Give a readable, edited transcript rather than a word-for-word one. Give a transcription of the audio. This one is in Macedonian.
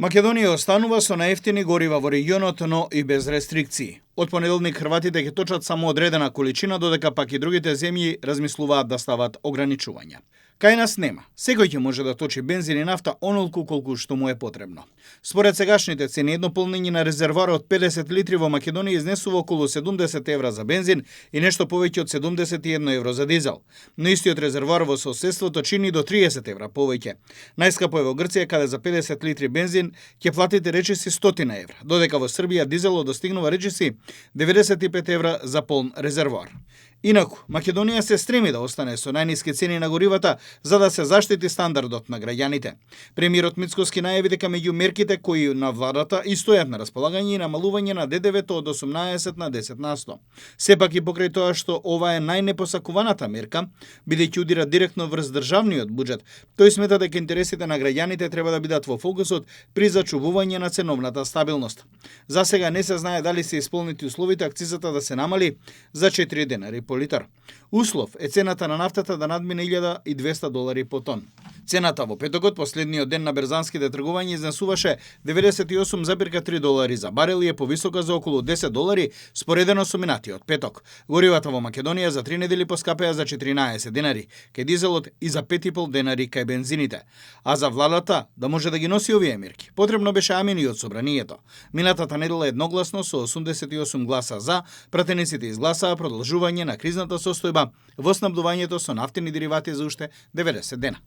Македонија останува со наевтини горива во регионот, но и без рестрикции. Од понеделник хрватите ќе точат само одредена количина, додека пак и другите земји размислуваат да стават ограничувања. Кај нас нема. Секој ќе може да точи бензин и нафта онолку колку што му е потребно. Според сегашните цени, едно полнење на резервоар од 50 литри во Македонија изнесува околу 70 евра за бензин и нешто повеќе од 71 евро за дизел. Но истиот резервоар во соседството чини до 30 евра повеќе. Најскапо е во Грција, каде за 50 литри бензин ќе платите речиси 100 евра, додека во Србија дизелот достигнува речиси 95 евра за полн резервоар. Инаку, Македонија се стреми да остане со најниски цени на горивата за да се заштити стандардот на граѓаните. Премиерот Мицкоски најави дека меѓу мерките кои на владата и стојат на располагање и намалување на ДДВ-то од 18 на 10%. Сепак и покрај тоа што ова е најнепосакуваната мерка, бидејќи удира директно врз државниот буџет, тој смета дека интересите на граѓаните треба да бидат во фокусот при зачувување на ценовната стабилност. За сега не се знае дали се исполнети условите акцизата да се намали за 4 денари по литар. Услов е цената на нафтата да надмине $1.200 по тон. Цената во петокот, последниот ден на берзанските тргувања, изнесуваше $98,3 за барел и е повисока за околу $10 споредено со минатиот петок. Горивата во Македонија за 3 недели поскапеа за 14 денари, кај дизелот и за 5,5 денари кај бензините. А за владата да може да ги носи овие мерки, потребно беше амини од собранието. Минатата недела едногласно со 88 гласа за, пратениците изгласаа продолжување на кризната состојба во снабдувањето со нафтени деривати за уште 90 дена.